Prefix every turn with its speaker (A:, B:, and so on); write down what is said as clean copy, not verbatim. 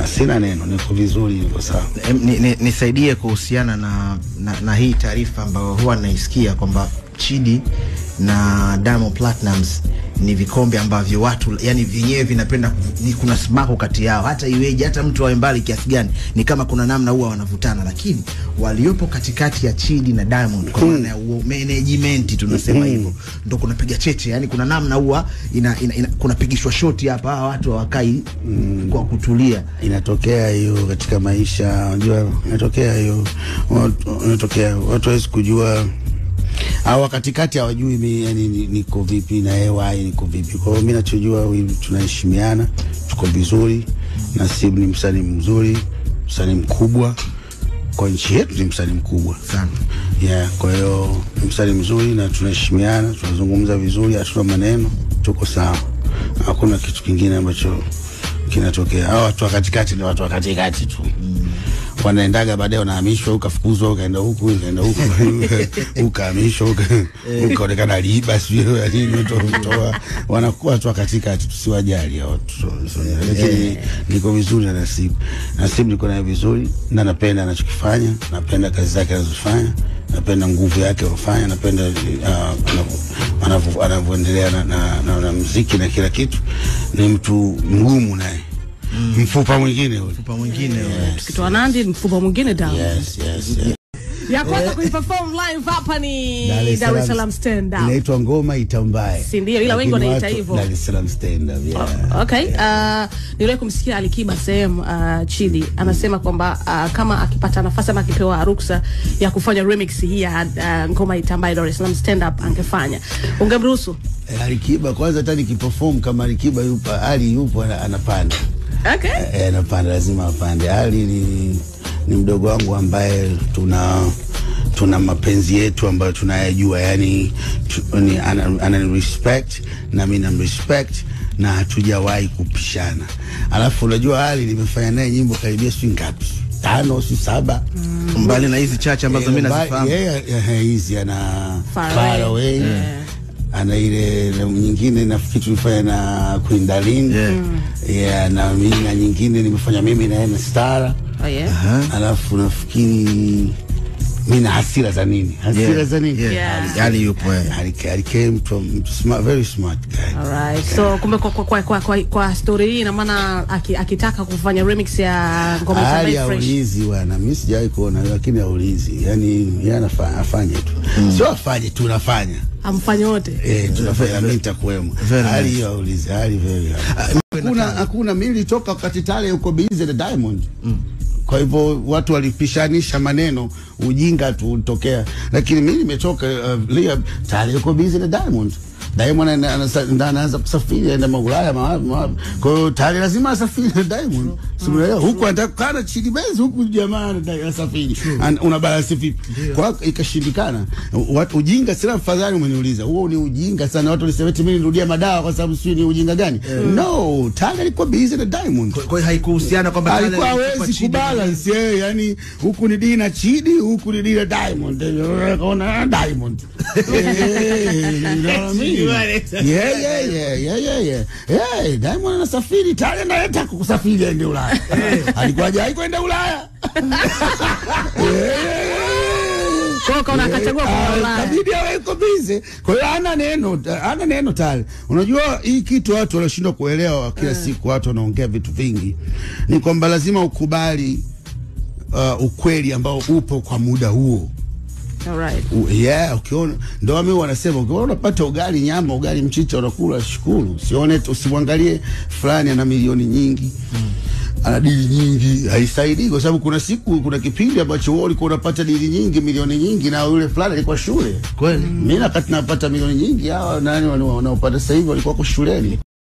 A: Sina neno, niko vizuri, niko sawa.
B: Nisaidie kuhusiana na hii taarifa ambayo huwa naisikia kwamba Chidi na Diamond Platnumz ni vikombe ambavyo watu yani vyenyewe vinapenda, ni kuna smako kati yao, hata iweje, hata mtu awe mbali kiasi gani, ni kama kuna namna huwa wanavutana, lakini waliopo katikati ya Chidi na Diamond kwa maana ya management tunasema hivyo, ndio kuna piga cheche, yani kuna namna huwa kuna pigishwa shoti hapa, hawa watu hawakai kwa kutulia.
A: Inatokea hiyo katika maisha, unajua inatokea hiyo, inatokea watu hawezi kujua hawa katikati hawajui mimi yani niko vipi na yeye niko vipi. Kwa hiyo mimi nachojua tunaheshimiana, tuko vizuri. Nasibu ni msanii mzuri, msanii mkubwa kwa nchi yetu, ni msanii mkubwa
B: sana.
A: Yeah, kwa hiyo ni msanii mzuri na tunaheshimiana, tunazungumza vizuri, hatuna maneno, tuko sawa. Hakuna kitu kingine ambacho kinatokea. Hawa watu wa katikati ni watu wa katikati tu. Wanaendaga baadaye wanahamishwa, ukafukuzwa, ukaenda huku, ukaenda huku, ukahamishwa, ukaonekana aliiba, sio nini, mtoa. Wanakuwa watu wa katikati, tusiwajali hao watu. Lakini niko vizuri na Nasibu. Nasibu niko naye vizuri na napenda anachokifanya, napenda kazi zake anazofanya, napenda nguvu yake anafanya, napenda anavyoendelea na muziki na kila kitu. Ni mtu mgumu naye. Mfupa mwingine ule.
B: Mfupa mwingine ule.
C: Tukitoa Nandi mfupa mwingine down.
A: Yes, yes, yes.
C: Ya kwanza kuiperform live hapa ni Dar es Salaam Stand Up.
A: Inaitwa Ngoma Itambae.
C: Si ndio, ila wengi wanaita hivyo.
A: Dar es Salaam Stand Up. Yeah.
C: Okay. Niliwahi kumsikia Alikiba sehemu Chidi anasema kwamba kama akipata nafasi ama akipewa ruksa ya kufanya remix hii ya Ngoma Itambae Dar es Salaam Stand Up angefanya. Ungemruhusu?
A: Alikiba kwanza hata nikiperform kama Alikiba yupo, Ali yupo anapanda.
C: Okay.
A: Anapanda, lazima apande. Ali ni mdogo wangu ambaye tuna mapenzi yetu ambayo tunayajua, yani ana respect na mimi na respect na hatujawahi kupishana. Alafu unajua Ali nimefanya naye nyimbo karibia sio ngapi? 5 si 7.
B: Mbali na hizi chache ambazo mimi nazifahamu.
A: Hizi ana Far Away. Ana ile nyingine nafikiri tulifanya na Queen Darlene. Yeah, na mimi na nyingine nimefanya mimi na yeye na Stara.
C: Oh yeah.
A: Alafu nafikiri mimi na hasira za nini? Hasira za nini?
B: Ali yupo yeye.
A: Ali came from smart, very smart guy.
C: All right. So kumbe kwa story hii ina maana akitaka kufanya remix ya Ngoma
A: Itambae
C: Fresh.
A: Ali aulizi bwana, mimi sijawahi kuona lakini aulizi. Yaani yeye afanye tu. Sio afanye tu, nafanya.
C: Amfanye wote.
A: Tunafanya mimi nitakuwemo. Ali hiyo aulizi, Ali very. Hakuna mimi nilitoka wakati Tale yuko busy na Diamond. Kwa hivyo watu walipishanisha maneno, ujinga tu ulitokea. Lakini mimi nimetoka Tale yuko busy na Diamond. Diamond anaanza kusafiri aenda Ulaya, kwa hiyo Tale lazima asafiri na Diamond. Simuelewa huku anataka kana Chidi Benz, huku jamaa anasafiri. Una balance vipi? Kwa hiyo ikashindikana. Watu ujinga sina, mfadhali umeniuliza. Huo ni ujinga sana. Watu walisema eti mimi nirudia madawa kwa sababu sio ni ujinga gani? No, Tale alikuwa busy na Diamond.
B: Kwa hiyo haikuhusiana kwamba Tale
A: alikuwa hawezi kubalance yeye, yani huku ni Dina Chidi, huku ni Dina Diamond. Kaona Diamond. Yeah. Hey, Diamond anasafiri, Tale anataka kusafiri aende Ulaya. Alikuwa hajawahi kwenda Ulaya.
C: Kwa hiyo akachagua kwenda Ulaya.
A: Kabidi awe yuko busy. Kwa hiyo ana neno Tale. Unajua hii kitu watu wanashindwa kuelewa kila siku, watu wanaongea vitu vingi. Ni kwamba lazima ukubali ukweli ambao upo kwa muda huo.
C: All right.
A: Yeah, ukiona ndio mimi wanasema ukiona unapata ugali nyama, ugali mchicha unakula, shukuru. Usione, usimwangalie fulani ana milioni nyingi. Ana dili nyingi, haisaidii kwa sababu kuna siku, kuna kipindi ambacho wewe ulikuwa unapata dili nyingi, milioni nyingi na yule fulani alikuwa shule.
B: Kweli.
A: Mimi wakati napata milioni nyingi, hawa nani wanaopata sasa hivi walikuwa kwa shuleni.